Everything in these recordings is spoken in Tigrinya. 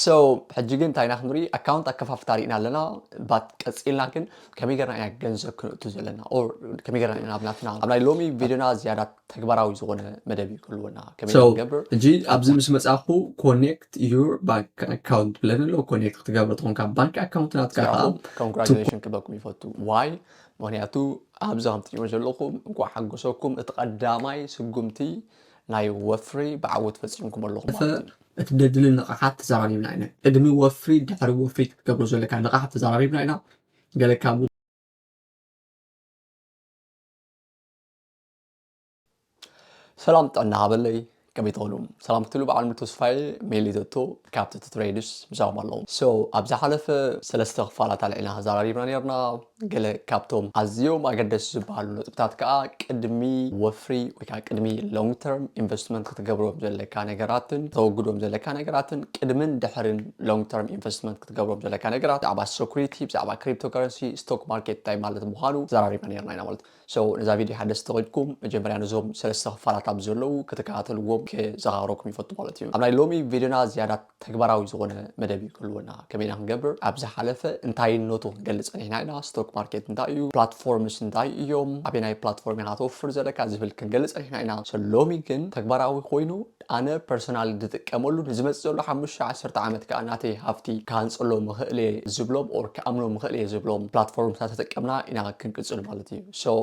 So ሕጂ ግን እንታይ ኢና ክንርኢ? ኣካውንት ኣከፋፍታ ርኢና ኣለና። ባት ቀፂልና ግን ከመይ ገርና ኢና ገንዘብ ክንእቱ ዘለና? Or ከመይ ገርና ኢና ናብ ናትና ኣብ ናይ ሎሚ ቪድዮና ዝያዳ ተግባራዊ ዝኾነ መደብ እዩ ክህልወና። ከመይ So ክንገብር? ሕጂ ኣብዚ ምስ መጻኹ connect your bank account ብለን ኣሎ። ኮኔክት ክትገብር ትኾን ካብ ባንክ ኣካውንት ናትካ ከዓ congratulation ክበኩም ይፈቱ። ዋይ? ምክንያቱ ኣብዚ ከም ትሪእዎ ዘለኹም እንኳዕ ሓጎሰኩም። እቲ ቀዳማይ ስጉምቲ ናይ ወፍሪ ብዓወት ፈፂምኩም ኣለኹም ማለት እዩ። እቲ ደድልን ንቕሓት ተዘራሪብና ኢና። ቅድሚ ወፍሪ ድሕሪ ወፍሪ ክትገብሮ ዘለካ ንቕሓት ተዘራሪብና ኢና። ገለ ካብ ሰላም ጥዕና ሃበለይ። ከመይ ትኾኑ? ሰላም ክትሉ በዓል ሙሉ ተስፋዬ ሜሊ ዘቶ ካብቲ ትሬድስ ምሳኹም ኣለኹ። So ኣብ ዝሓለፈ ሰለስተ ክፋላት ኣልዒልና ተዘራሪብና ነርና። ገለ ካብቶም ኣዝዮም ኣገደሲ ዝበሃሉ ነጥብታት ከዓ ቅድሚ ወፍሪ ወይ ከዓ ቅድሚ long term investment ክትገብሮም ዘለካ ነገራትን ተወግዶም ዘለካ ነገራትን ቅድምን ድሕርን long term investment ክትገብሮም ዘለካ ነገራት ብዛዕባ security ብዛዕባ cryptocurrency stock market እንታይ ማለት ምዃኑ ተዘራሪብና ነርና ኢና ማለት እዩ። So ነዛ ቪድዮ ሓደስ ተኾይንኩም መጀመርያ ነዞም ሰለስተ ክፋላት ኣብ ዘለዉ ክትከታተልዎም ክዘኻረኩም ይፈቱ ማለት እዩ። ኣብ ናይ ሎሚ ቪድዮና ዝያዳ ተግባራዊ ዝኾነ መደብ እዩ ክህልወና። ከመይ ኢና ክንገብር? ኣብ ዝሓለፈ እንታይነቱ ክንገልጽ ጸኒሕና ኢና። ስቶክ ማርኬት እንታይ እዩ? ፕላትፎርምስ እንታይ እዮም? ኣበይ ናይ ፕላትፎርም ኢኻ ተወፍር ዘለካ ዝብል ክንገልጽ ጸኒሕና ኢና። So ሎሚ ግን ተግባራዊ ኮይኑ ኣነ ፐርሶናሊ ዝጥቀመሉ ንዝመጽእ ዘሎ ሓሙሽተ ዓሰርተ ዓመት ከዓ ናተይ ሃፍቲ ክሃንጸሎ ምኽእል እየ ዝብሎም or ክኣምኖ ምኽእል እየ ዝብሎም ፕላትፎርምታት ተጠቀምና ኢና ክንቅጽል ማለት እዩ። So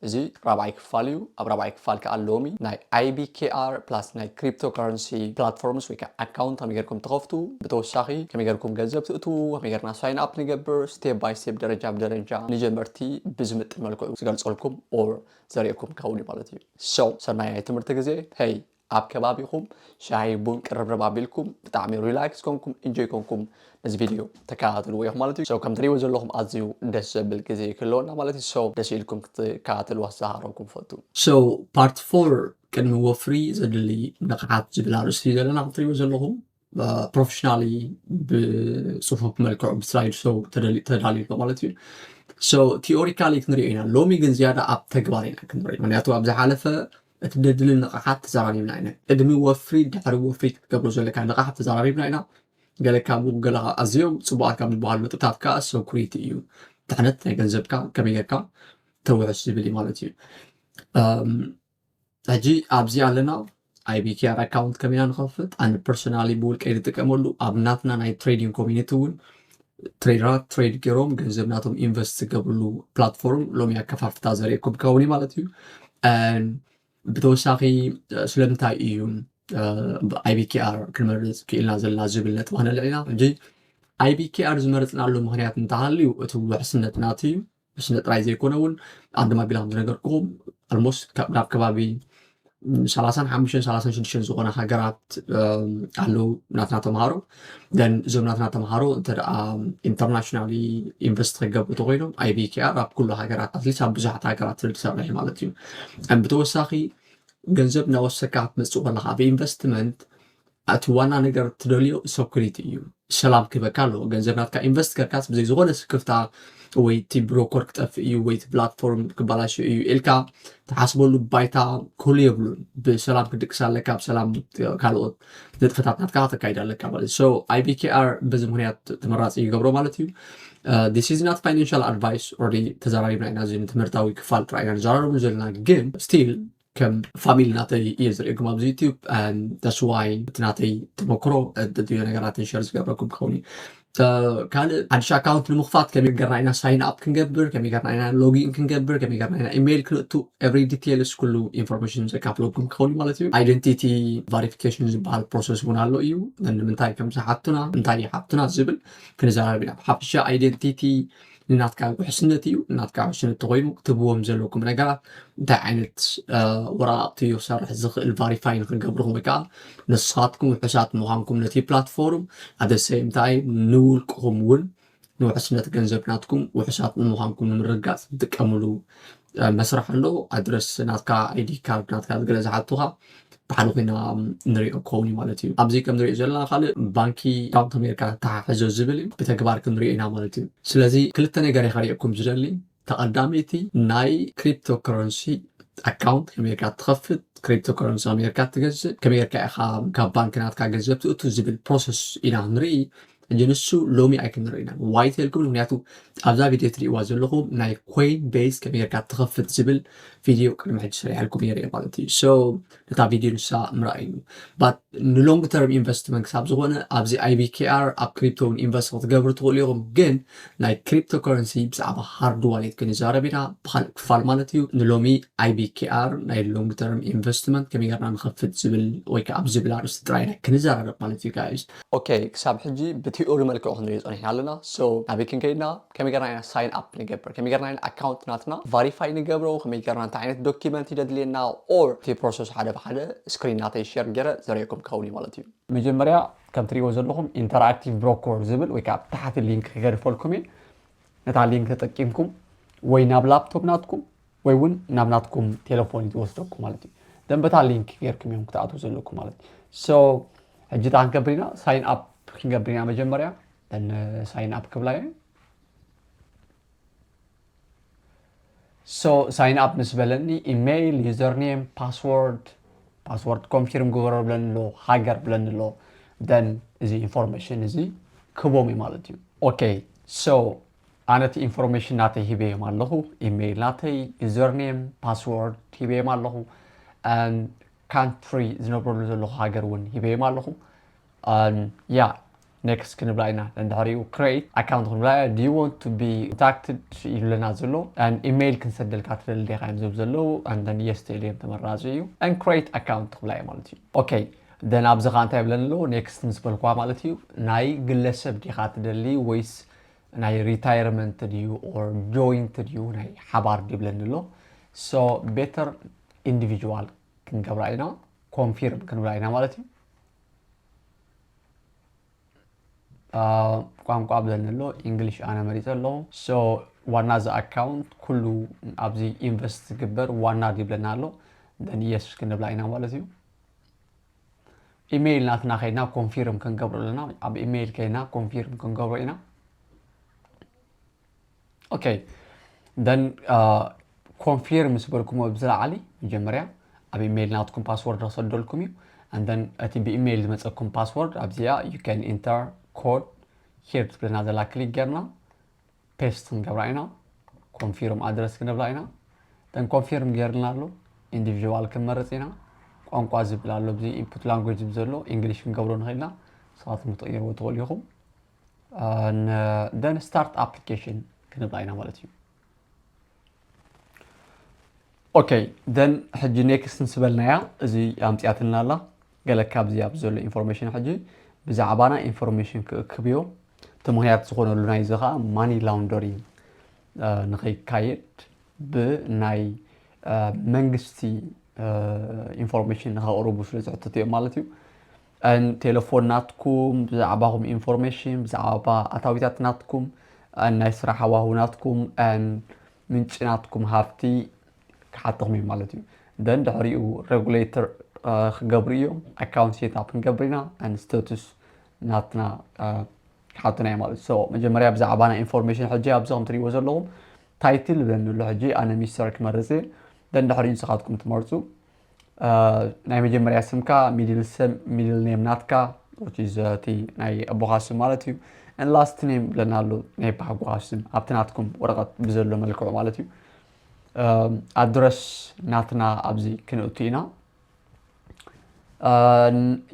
እዚ ራብዓይ ክፋል እዩ። ኣብ ራብዓይ ክፋል ከዓ ሎሚ ናይ I B K R plus ናይ cryptocurrency platforms ወይ ከዓ ኣካውንት ከመይ ጌርኩም ትኸፍቱ፣ ብተወሳኺ ከመይ ጌርኩም ገንዘብ ትእትዉ፣ ከመይ ጌርና ሳይን ኣፕ ንገብር፣ step by step ደረጃ ብደረጃ ንጀመርቲ ብዝምጥን መልክዑ ዝገልጸልኩም or ዘርእየኩም ክኸውን እዩ ማለት እዩ። So ሰናይ ናይ ትምህርቲ ግዜ። ሄይ ኣብ ከባቢኹም ሻሂ ቡን ቅርብርብ ኣቢልኩም ብጣዕሚ ሪላክስ ኮንኩም ኢንጆይ ኮንኩም ነዚ ቪድዮ ተከታተልዎ ኢኹም ማለት እዩ። So ከም ትሪእዎ ዘለኹም ኣዝዩ ደስ ዘብል ግዜ ክህልወና ማለት እዩ። So ደስ ኢልኩም ክትከታተልዋ ዝሃረኩም ፈቱ። So part four ቅድሚ ወፍሪ ዘድሊ ንቕሓት ዝብል ኣርእስቲ እዩ ዘለና። ከም ትሪእዎ ዘለኹም ፕሮፌሽናሊ ብፅፉፍ መልክዑ ብስላይድ ሾው ተዳልዩ ኣሎ ማለት እዩ። So ቲኦሪካሊ ክንሪኦ ኢና። ሎሚ ግን ዝያዳ ኣብ ተግባር ኢና ክንሪኦ። ምክንያቱ ኣብ ዝሓለፈ እቲ ደድልን ንቕሓት ተዘራሪብና ኢና። ቅድሚ ወፍሪ ድሕሪ ወፍሪ ክትገብሮ ዘለካ ንቕሓት ተዘራሪብና ኢና። ገለ ካብኡ ገለ ኣዝዮም ፅቡቓት ካብ ዝበሃሉ ነጥብታት ከዓ ሰኩሪቲ እዩ። ድሕነት ናይ ገንዘብካ ከመይ ጌርካ ተውሕስ ዝብል እዩ ማለት እዩ። ሕጂ ኣብዚ ኣለና። I B K R ኣካውንት ከመይ ኢና ንኸፍት? ኣነ ፐርሶናሊ ብውልቀይ ዝጥቀመሉ ኣብ ናትና ናይ ትሬዲንግ ኮሚኒቲ እውን ትሬደራት ትሬድ ገይሮም ገንዘብ ናቶም ኢንቨስት ዝገብርሉ ፕላትፎርም ሎሚ ኣከፋፍታ ዘርእየኩም ክኸውን እዩ ማለት እዩ። ብተወሳኺ ስለምንታይ እዩ I B K R ክንመርፅ ክኢልና ዘለና ዝብል ነጥቢ ከነልዕል ኢና። ሕጂ I B K R ዝመረፅናሉ ምክንያት እንተሃልዩ እቲ ውሕስነት ናቱ እዩ። ውሕስነት ጥራይ ዘይኮነ እውን ኣንድም ኣቢላ ከም ዝነገርኩኹም ኣልሞስት ናብ ከባቢ ሰላሳን ሓሙሽተን ሰላሳን ሽዱሽተን ዝኾነ ሃገራት ኣለዉ ናትና ተምሃሮ። Then እዞም ናትና ተምሃሮ እንተ ደኣ ኢንተርናሽናሊ ኢንቨስት ክገብሩ እንተኮይኖም I B K R ኣብ ኩሉ ሃገራት ኣትሊስት ኣብ ብዙሓት ሃገራት ስለ ዝሰርሕ ማለት እዩ። ብተወሳኺ ገንዘብ እናወሰካ ክትመፅእ ከለካ ኣብ ኢንቨስትመንት እቲ ዋና ነገር ትደልዮ ሰኩሪቲ እዩ። ሰላም ክህበካ ኣለዎ። ገንዘብ ናትካ ኢንቨስት ገርካስ ብዘይ ዝኾነ ስክፍታ ወይ እቲ ብሮከር ክጠፍእ እዩ ወይ እቲ ፕላትፎርም ክበላሾ እዩ ኢልካ ትሓስበሉ ባይታ ክህሉ የብሉን። ብሰላም ክድቅስ ኣለካ፣ ብሰላም ካልኦት ንጥፈታት ናትካ ከተካይድ ኣለካ ማለት እዩ። So I B K R በዚ ምክንያት ተመራፂ ይገብሮ ማለት እዩ። This is not financial advice already ተዘራሪብና ኢና። እዚ ንትምህርታዊ ክፋል ጥራይ ኢና ንዘራረቡ ዘለና ግን ስቲል ከም ፋሚሊ ናተይ እየ ዝርእየኩም ኣብዚ ዩቲዩብ። That's why እቲ ናተይ ተመክሮ ድዮ ነገራትን ሸር ዝገብረኩም ክኸውን እዩ። ካልእ ሓድሽ ኣካውንት ንምኽፋት ከመይ ገርና ኢና ሳይን ኣፕ ክንገብር፣ ከመይ ገርና ኢና ሎጊን ክንገብር፣ ከመይ ገርና ኢና ኢሜይል ክንእቱ every details ኩሉ ኢንፎርሜሽን ዘካፍለኩም ክኸውን ማለት እዩ። Identity verification ዝበሃል ፕሮሰስ እውን ኣሎ እዩ። ንምንታይ ከም ዝሓቱና እንታይ ይሓቱና ዝብል ክንዘራረብ ኢና። ብሓፈሻ identity ንናትካ ውሕስነት እዩ። ናትካ ውሕስነት ተኮይኑ ክትህብዎም ዘለኩም ነገራት እንታይ ዓይነት ወረቃቅቲ እዩ ክሰርሕ ዝኽእል ቫሪፋይ ንክገብርኩም ወይ ከዓ ንስኻትኩም ውሑሳት ምዃንኩም ነቲ ፕላትፎርም ኣደ ሴም ታይም ንውልቅኹም እውን ንውሕስነት ገንዘብ ናትኩም ውሑሳት ንምዃንኩም ንምርግጋፅ ትጥቀምሉ መስርሕ ኣሎ። ኣድረስ ናትካ፣ I D ካርድ ናትካ፣ ገለ ዝሓቱኻ ብሓደ ኮይና ንሪኦ ክኸውን እዩ ማለት እዩ። ኣብዚ ከም ንሪኦ ዘለና ካልእ ባንኪ ኣካውንት ኣሜሪካ ተሓሕዞ ዝብል እዩ። ብተግባር ክንሪኦ ኢና ማለት እዩ። ስለዚ ክልተ ነገር እየ ከሪእኩም ዝደሊ። ተቐዳመይቲ ናይ ክሪፕቶ ከረንሲ ኣካውንት ከመይ ጌርካ ትኸፍት፣ ክሪፕቶ ከረንሲ ከመይ ጌርካ ትገዝእ፣ ከመይ ጌርካ ኢኻ ካብ ባንክ ናትካ ገንዘብ ትእቱ ዝብል ፕሮሰስ ኢና ንርኢ። ሕጂ ንሱ ሎሚ ኣይክንርኢ ኢና። ዋይ ተልኩም? ምክንያቱ ኣብዛ ቪድዮ ትርእይዋ ዘለኹም ናይ ኮይን ቤዝ ከመይ ጌርካ ትኸፍት ዝብል ቪድዮ ቅድሚ ሕጂ ሰሪሐልኩም ነይረ ማለት እዩ። So ነታ ቪድዮ ንሳ ምርኣይ እዩ። But ንሎንግ ተርም ኢንቨስትመንት ክሳብ ዝኾነ ኣብዚ ኣይቢኬኣር ኣብ ክሪፕቶ እውን ኢንቨስት ክትገብሩ ትኽእሉ ኢኹም። ግን ናይ ክሪፕቶ ከረንሲ ብዛዕባ ሃርድ ዋሌት ክንዛረብ ኢና ብካልእ ክፋል ማለት እዩ። ንሎሚ ኣይቢኬኣር ናይ ሎንግ ተርም ኢንቨስትመንት ከመይ ጌርና ንኸፍት ዝብል ወይ ከዓ ኣብ ዝብል ኣርእስቲ ጥራይ ኢና ክንዘራረብ ማለት እዩ ጋይስ። ኦኬ፣ ክሳብ ሕጂ ብቲኦሪ መልክዑ ክንሪኦ ጸኒሕና ኣለና። So ናበይ ክንከይድና? ከመይ ጌርና ኢና ሳይን ኣፕ ንገብር? ከመይ ጌርና ኢና ኣካውንት ናትና ቫሪፋይ ንገብሮ? ከመይ ጌርና እንታይ ዓይነት ዶኪመንት ይደድልየና? ኦር እቲ ፕሮሰስ ሓደ ብሓደ ስክሪን ናተይ ሸር ገይረ ዘርእየኩም ክኸውን እዩ ማለት እዩ። መጀመርያ ከም ትሪእዎ ዘለኹም ኢንተራክቲቭ ብሮከር ዝብል ወይ ከዓ ኣብ ታሕቲ ሊንክ ክገድፈልኩም እየ። ነታ ሊንክ ተጠቂምኩም ወይ ናብ ላፕቶፕ ናትኩም ወይ እውን ናብ ናትኩም ቴሌፎን እዩ ዝወስደኩም ማለት እዩ። ደን በታ ሊንክ ጌርኩም እዮም ክትኣትዉ ዘለኩም ማለት እዩ። So ሕጂ እንታይ ክንገብር ኢና? ሳይን ኣፕ ክንገብር ኢና መጀመርያ። ደን ሳይን ኣፕ ክብላ እየ። So ሳይን ኣፕ ምስ በለኒ ኢሜይል፣ ዩዘርኔም፣ ፓስወርድ፣ ፓስወርድ ኮንፊርም ግበሮ ብለኒ ኣሎ፣ ሃገር ብለኒ ኣሎ። ደን እዚ ኢንፎርሜሽን እዚ ክቦም እዩ ማለት እዩ። ኦኬ፣ so ኣነ እቲ ኢንፎርሜሽን ናተይ ሂበዮም ኣለኹ። ኢሜይል ናተይ፣ ዩዘርኔም፣ ፓስወርድ ሂበዮም ኣለኹ። ካንትሪ ዝነብረሉ ዘለኹ ሃገር እውን ሂበዮም ኣለኹ። ያ ኔክስት ክንብላ ኢና። እንድሕሪኡ ክሬት ኣካውንት ክንብላ ኢና። Do you want to be contacted ኢሉና ዘሎ ኢሜይል ክንሰደልካ ትደሊ ዲኻ እዮም ዝብ ዘለዉ። And then yes ተኢሉ እዮም ተመራፂ እዩ። And create account ክብላ እዩ ማለት እዩ። ኦኬ፣ ደን ኣብዚ ከዓ እንታይ ይብለኒ ኣለዎ? ኔክስት ምስ በልኳ ማለት እዩ። ናይ ግለሰብ ዲኻ ትደሊ ወይስ ናይ ሪታይርመንት ድዩ ኦር ጆይንት ድዩ ናይ ሓባር ድዩ ይብለኒ ኣሎ። So ቤተር ኢንዲቪጁዋል ክንገብራ ኢና፣ ኮንፊርም ክንብላ ኢና ማለት እዩ። ቋንቋ ብለኒ ኣሎ፣ ኢንግሊሽ ኣነ መሪፀ ኣለኹ። So ዋና እዚ ኣካውንት ኩሉ ኣብዚ ኢንቨስት ዝግበር ዋና ድዩ ይብለና ኣሎ። ደን የስ ክንብላ ኢና ማለት እዩ። ኢሜይል ናትና ከይድና ኮንፊርም ክንገብሮ ኣለና። ኣብ ኢሜይል ከይድና ኮንፊርም ክንገብሮ ኢና። ኦኬ፣ ደን ኮንፊርም ምስ በልኩሞ ብዝለዓሊ መጀመርያ ኣብ ኢሜይል ናትኩም ፓስወርድ ክሰደልኩም እዩ። And then እቲ ብኢሜይል ዝመፀኩም ፓስወርድ ኣብዚኣ you can enter code here ትብለና ዘላ ክሊክ ጌርና ፔስት ክንገብራ ኢና። ኮንፊርም ኣድረስ ክንብላ ኢና። ደን ኮንፊርም ጌርና ኣሎ። ኢንዲቪዥዋል ክንመርፅ ኢና። ቋንቋ ዝብል ኣሎ፣ እዚ ኢንፑት ላንጉጅ ዝብል ዘሎ ኢንግሊሽ ክንገብሮ ንኽእል ኢና። ንስኻትኩም ክትቕይርዎ ትኽእሉ ኢኹም። ደን ስታርት ኣፕሊኬሽን ክንብላ ኢና ማለት እዩ። ኦኬ፣ ደን ሕጂ ኔክስት ምስ በልናያ እዚ ኣምፅያትልና ኣላ። ገለ ካብዚ ኣብ ዘሎ ኢንፎርሜሽን ሕጂ ብዛዕባና ኢንፎርሜሽን ክእክብዮ። እቲ ምኽንያት ዝኾነሉ ናይዚ ከዓ ማኒ ላውንደሪንግ ንኸይካየድ ብናይ መንግስቲ ኢንፎርሜሽን ንኸቕርቡ ስለ ዝሕትት እዮም ማለት እዩ። ን ቴሌፎን ናትኩም፣ ብዛዕባኹም ኢንፎርሜሽን፣ ብዛዕባ ኣታዊታት ናትኩም፣ ን ናይ ስራሕ ሃዋሁ ናትኩም፣ ን ምንጪ ናትኩም ሃፍቲ ክሓተኹም እዩ ማለት እዩ። ደን ድሕሪኡ ሬጉሌተር ክገብሩ እዮም። ኣካውንት ሴት ኣፕ ክንገብር ኢና። ን ስታቱስ ናትና ክሓቱና እዩ ማለት እዩ። So መጀመርያ ብዛዕባና ኢንፎርሜሽን ሕጂ ኣብዚ ከም ትሪእዎ ዘለኹም ታይትል ይብለኒ ኣሎ። ሕጂ ኣነ ሚስተር ክመርፅ እየ። ደን ድሕሪኡ ንስኻትኩም ትመርፁ። ናይ መጀመርያ ስምካ፣ ሚድል ስም፣ ሚድል ኔም ናትካ፣ which is እቲ ናይ ኣቦኻ ስም ማለት እዩ። ን ላስት ኔም ብለና ኣሎ፣ ናይ ኣቦኻ ስም ኣብቲ ናትኩም ወረቐት ብዘሎ መልክዑ ማለት እዩ። ኣድረስ ናትና ኣብዚ ክንእቱ ኢና።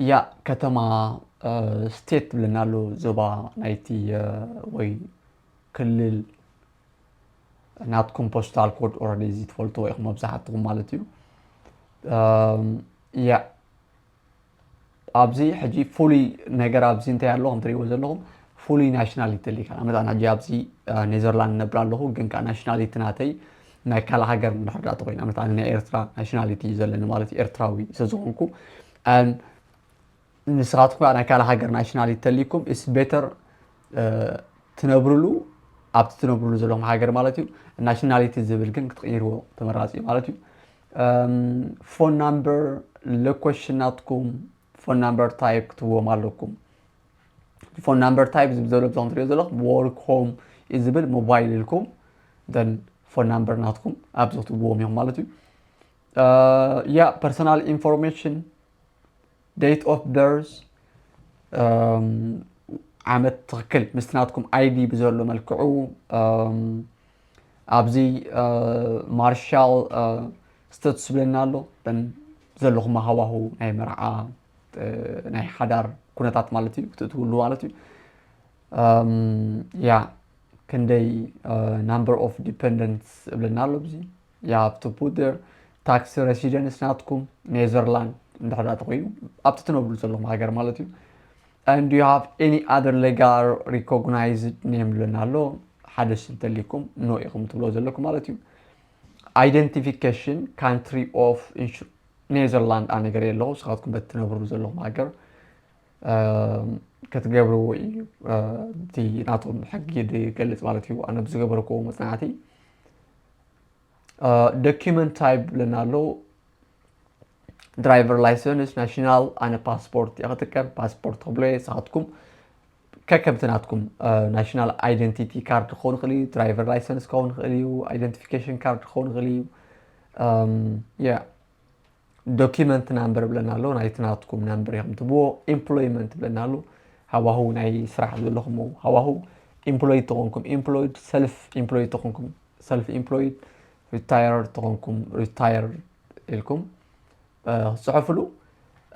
ያ ከተማ፣ ስቴት ብለና ኣሎ፣ ዞባ ናይቲ ወይ ክልል ናትኩም ፖስታል ኮድ ኦረዲ እዚ ትፈልጥዎ ኢኹም መብዛሕትኹም ማለት እዩ። ያ ኣብዚ ሕጂ ፍሉይ ነገር ኣብዚ እንታይ ኣሎ ከም ትሪእዎ ዘለኹም ፍሉይ ናሽናሊቲ ኣሊካ። ንኣብነት ኣነ ሕጂ ኣብዚ ኔዘርላንድ ነብር ኣለኹ፣ ግን ከዓ ናሽናሊቲ ናተይ ናይ ካልእ ሃገር እንድሕር ደኣ ተኮይኑ፣ ንኣብነት ኣነ ናይ ኤርትራ ናሽናሊቲ እዩ ዘለኒ ማለት እዩ፣ ኤርትራዊ ስለ ዝኾንኩ። ንስኻትኩም ከዓ ናይ ካልእ ሃገር ናሽናሊቲ ተሊኩም ኢስ ቤተር ትነብርሉ ኣብቲ ትነብርሉ ዘለኹም ሃገር ማለት እዩ። ናሽናሊቲ ዝብል ግን ክትቕይርዎ ተመራፂ እዩ ማለት እዩ። ፎን ናምበር፣ ሎኬሽን ናትኩም፣ ፎን ናምበር ታይፕ ክትህብዎም ኣለኩም። ፎን ናምበር ታይፕ ዝብል ዘሎ ብዞም ትሪኦ ዘለኹም ወርክ ሆም እዩ ዝብል ሞባይል ኢልኩም ደን ፎን ናምበር ናትኩም ኣብዚ ክትህብዎም ኢኹም ማለት እዩ። ያ personal information, date of birth፣ ዓመት ትኽክል ምስቲ ናትኩም ID ብዘሎ መልክዑ። ኣብዚ ማርሻል ስታቱስ ዝብለና ኣሎ፣ ዘለኹም ሃዋሁ ናይ መርዓ፣ ናይ ሓዳር ኩነታት ማለት እዩ ክትእትውሉ ማለት እዩ። ያ ክንደይ number of dependents እብለና ኣሎ ኣብዚ። You have to put there tax residence ናትኩም ኔዘርላንድ እንድሕር ተኮይኑ ኣብቲ ትነብሩ ዘለኹም ሃገር ማለት እዩ። And you have any other legal recognized name እብለና ኣሎ። ሓደ ሽም እንተልይኩም no ኢኹም ትብሎ ዘለኩም ማለት እዩ። Identification country of ኔዘርላንድ ኣነ ገለ ኣለኹ። ንስኻትኩም በቲ ትነብሩ ዘለኹም ሃገር ክትገብርዎ እዩ እቲ ናቶም ሕጊ ዝገልፅ ማለት እዩ። ኣነ ብዝገበርክዎ መፅናዕቲ document type ብለና ኣሎ። Driver license፣ ናሽናል፣ ኣነ ፓስፖርት እየ ክጥቀም። ፓስፖርት ክብሎ እየ። ንስኻትኩም ከከምቲ ናትኩም ናሽናል identity card ክኸውን ይኽእል እዩ፣ driver license ክኸውን ይኽእል እዩ፣ identification card ክኸውን ይኽእል እዩ። ያ document number ብለና ኣሎ። ናይቲ ናትኩም number ኢኹም ትብዎ። Employment ብለና ኣሎ። ሃዋሁ ናይ ስራሕ ዘለኹም ሃዋሁ። Employed ተኾንኩም employed፣ self employed ተኾንኩም self employed፣ retired ተኾንኩም retired ኢልኩም ፅሑፍሉ።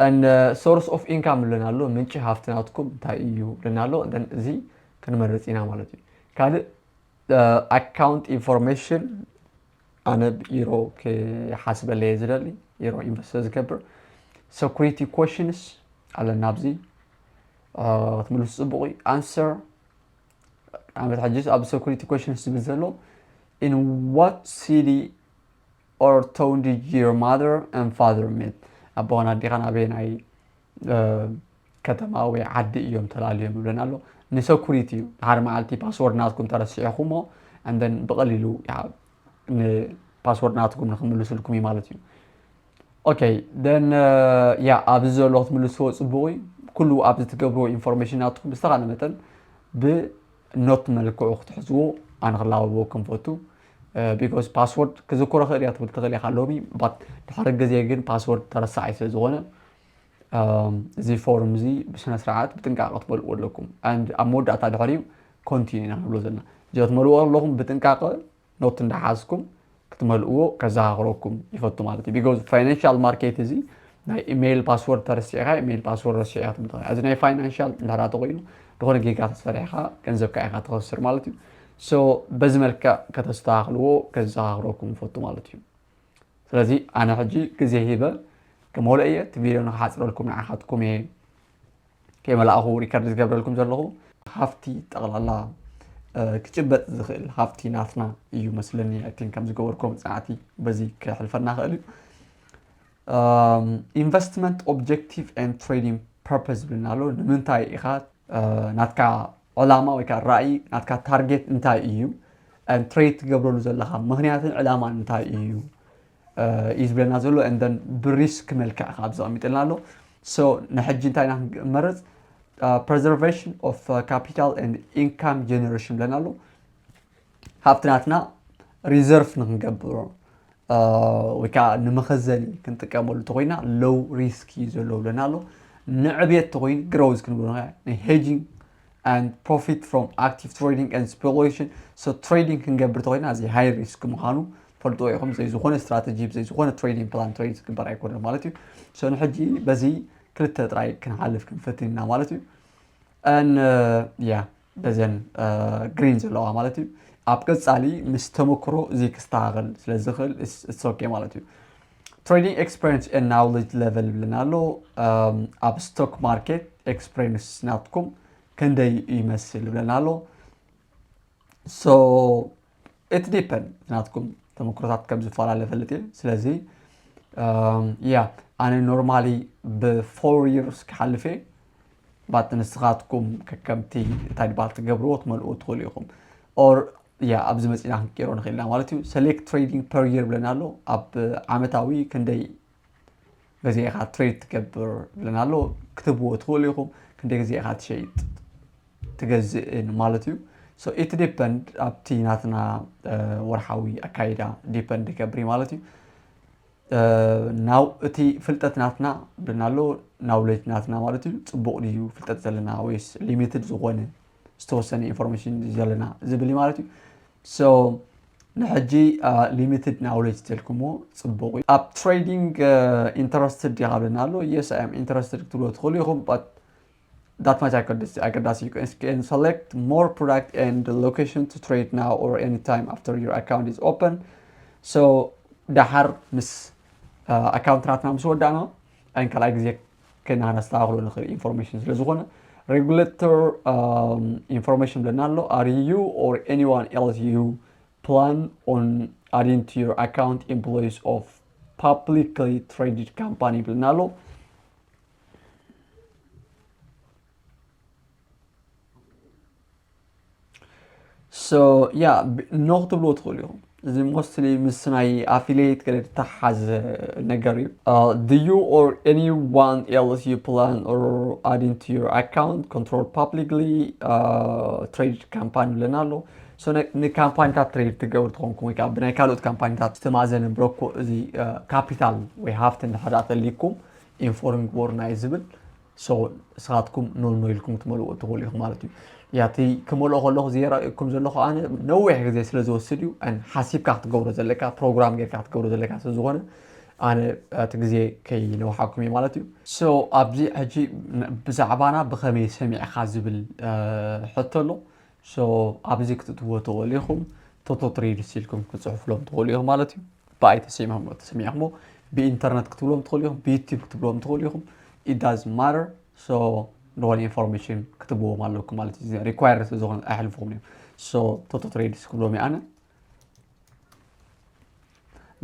And source of income ብለና ኣሎ። ምንጪ ሃፍቲ ናትኩም እንታይ እዩ ብለና ኣሎ። Then እዚ ክንመርፅ ኢና ማለት እዩ። ካልእ account information፣ ኣነ ብ euro ክሓስበለይ ዝደሊ፣ euro invest ዝገብር። Security questions ኣለና ኣብዚ ክትምልሱ ፅቡቕ እዩ። Answer ዓመት ሕጂ ኣብ security questions ዝብል ዘሎ in what city or town did your mother and father meet? ኣቦኻን ኣዴኻን ኣበየናይ ከተማ ወይ ዓዲ እዮም ተላልዮም ይብለና ኣሎ። ንሰኩሪቲ እዩ። ንሓደ መዓልቲ ፓስወርድ ናትኩም ተረሲዕኹሞ and then ብቐሊሉ ንፓስወርድ ናትኩም ንክምልስልኩም እዩ ማለት እዩ። Okay then ያ ኣብዚ ዘሎ ክትምልስዎ ፅቡቕ እዩ። ኩሉ ኣብዚ ትገብርዎ ኢንፎርሜሽን ናትኩም ብዝተኻለ መጠን ብኖት መልክዑ ክትሕዝዎ ኣነ ክላበበኩም ፈቱ። Because ፓስወርድ ክዝክሮ ክእል እያ ትብል ትኽእል ኢኻ ሎሚ፣ but ድሕሪ ግዜ ግን ፓስወርድ ተረሳዓይ ስለ ዝኾነ እዚ ፎርም እዚ ብስነ ስርዓት ብጥንቃቐ ክትመልእዎ ኣለኩም። And ኣብ መወዳእታ ድሕሪኡ ኮንቲኒ ኢና ንብሎ ዘለና። እዚኦ ትመልእዎ ኣለኹም ብጥንቃቐ ኖት እንዳሓዝኩም ክትመልእዎ ከዘኻኽረኩም ይፈቱ ማለት እዩ። Because ፋይናንሻል ማርኬት እዚ ናይ ኢሜይል ፓስወርድ ተረሲዕካ ኢሜይል ፓስወርድ ረሲዕካ ትብል ትኽእል። እዚ ናይ ፋይናንሻል እንድሕር ተኮይኑ ዝኾነ ጌጋ ተሰሪሕካ ገንዘብካ ኢኻ ትኸስር ማለት እዩ። So በዚ መልክዕ ከተስተኻኽልዎ ከዘኻኽረኩም ይፈቱ ማለት እዩ። ስለዚ ኣነ ሕጂ ግዜ ሂበ ክመልኦ እየ። እቲ ቪድዮ ንክሓፅረልኩም ንዓኻትኩም እየ ከይመላእኹ ሪከርድ ዝገብረልኩም ዘለኹ። ሃፍቲ ጠቕላላ ክጭበጥ ዝኽእል ሃፍቲ ናትና እዩ መስለኒ። I think ከም ዝገበርኩም ፅናዕቲ በዚ ክሕልፈና ክእል እዩ። Investment objective and trading purpose ዝብልና ኣሎ። ንምንታይ ኢኻ ናትካ ዕላማ ወይ ከዓ ራእይ ናትካ ታርጌት እንታይ እዩ? ትሬድ ትገብረሉ ዘለኻ ምኽንያትን ዕላማን እንታይ እዩ እዩ ዝብለና ዘሎ። And then ብሪስክ መልክዕ ካብ ዘቐሚጥልና ኣሎ። So ንሕጂ እንታይ ኢና ክንመርፅ? Preservation of capital and income generation ብለና ኣሎ። ሃብቲ ናትና ሪዘርቭ ንክንገብሮ ወይ ከዓ ንመኸዘኒ ክንጥቀመሉ ተኮይና ሎው ሪስክ እዩ ዘለዎ ብለና ኣሎ። ንዕብየት ተኮይኑ ግሮዝ ክንብሎ ናይ hedging and profit from active trading and speculation። So ትሬዲንግ ክንገብር ተኮይና እዚ ሃይ ሪስክ ምዃኑ ፈልጥዎ ኢኹም። ብዘይ ዝኾነ ስትራተጂ ብዘይ ዝኾነ ትሬዲንግ ፕላን ትሬድ ዝግበር ኣይኮነን ማለት እዩ። So ንሕጂ በዚ ክልተ ጥራይ ክንሓልፍ ክንፈትን ኢና ማለት እዩ። ን ያ በዘን ግሪን ዘለዋ ማለት እዩ። ኣብ ቀፃሊ ምስ ተመክሮ እዚ ክስተኻኸል ስለ ዝኽእል it's okay ማለት እዩ። Trading experience and knowledge level ይብለና ኣሎ። ኣብ ስቶክ ማርኬት ኤክስፔሪንስ ናትኩም ክንደይ ይመስል ይብለና ኣሎ። So it depend ናትኩም ተመክሮታት ከም ዝፈላለ ፈልጥ እየ። ስለዚ ያ ኣነ ኖርማሊ ብፎር ይርስ ክሓልፍ እየ። ባት ንስኻትኩም ከከምቲ እንታይ ድባል ትገብርዎ ትመልእዎ ትኽእሉ ኢኹም። Or ያ ኣብዚ መፂና ክንቀይሮ ንኽእል ኢና ማለት እዩ። Select trading per year ብለና ኣሎ። ኣብ ዓመታዊ ክንደይ ግዜ ኢኻ ትሬድ ትገብር ብለና ኣሎ። ክትብዎ ትኽእሉ ኢኹም። ክንደይ ግዜ ኢኻ ትሸይጥ ትገዝእን ማለት እዩ። So it depend ኣብቲ ናትና ወርሓዊ ኣካይዳ ዲፐንድ ይገብር እዩ ማለት እዩ። ናው እቲ ፍልጠት ናትና ብልና ኣሎ፣ ናውሌጅ ናትና ማለት እዩ። ጽቡቕ ድዩ ፍልጠት ዘለና ወይስ ሊሚትድ ዝኾነ ዝተወሰነ ኢንፎርሜሽን ዘለና ዝብል እዩ ማለት እዩ። So ንሕጂ ሊሚትድ ናውሌጅ ተልኩሞ ጽቡቕ እዩ። ኣብ ትሬዲንግ ኢንተረስትድ ዲኻ ብልና ኣሎ። Yes, I am interested ክትብሎ ትኽእሉ ኢኹም። But that much ኣገዳሲ እዩ። You can select more product and location to trade now or anytime after your account is open. So ደሓር ምስ ኣካውንት ናትና ምስ ወዳእና ኣይን ካልኣይ ግዜ ከናነስተካክሎ ንኽእል ኢንፎርሜሽን ስለ ዝኾነ፣ ሬጉሌተር ኢንፎርሜሽን ብለና ኣሎ። Are you or anyone else you plan on adding to your account employees of publicly traded company ብለና ኣሎ። So yeah, ኖ ክትብልዎ ትኽእሉ ኢኹም። እዚ ሞስትሊ ምስ ናይ ኣፊሊየት ገለ ዝተሓሓዘ ነገር እዩ። Do you or anyone else you plan or adding to your account control publicly traded company ብለና ኣሎ። ንካምፓኒታት ትሬድ ትገብሩ ትኾንኩም ወይ ከዓ ብናይ ካልኦት ካምፓኒታት ዝተማዘነ ብሮኮ እዚ ካፒታል ወይ ሃፍቲ እንድሕር ተሊኩም ኢንፎርም ግበሩና እዩ ዝብል። So ንስኻትኩም ኖኖ ኢልኩም ክትመልኡ ትኽእሉ ኢኹም ማለት እዩ። ያቲ ክመልኦ ከለኹ ዝየራእኩም ዘለኹ ኣነ ነዊሕ ግዜ ስለ ዝወስድ እዩ። ሓሲብካ ክትገብሮ ዘለካ ፕሮግራም ጌርካ ክትገብሮ ዘለካ ስለ ዝኾነ ኣነ እቲ ግዜ ከይነውሓኩም እዩ ማለት እዩ። So ኣብዚ ሕጂ ብዛዕባና ብኸመይ ሰሚዕካ ዝብል ሕቶ ኣሎ። So ኣብዚ ክትእትዎ ትኽእሉ ኢኹም። ቶቶ ትሬድስ ኢልኩም ክፅሕፍሎም ትኽእሉ ኢኹም ማለት እዩ። ብኣይ ተሰሚዕኹም ተሰሚዕኹሞ ብኢንተርነት ክትብሎም ትኽእሉ ኢኹም፣ ብዩቲብ ክትብሎም ትኽእሉ ኢኹም። It doesn't matter። So ዝኾነ ኢንፎርሜሽን ክትብዎም ኣለኩም ማለት እዩ። ሪኳየር ስለ ዝኾነ ኣይሕልፍኹም እዮም። So ቶቶ ትሬድስ ክብሎም ኣነ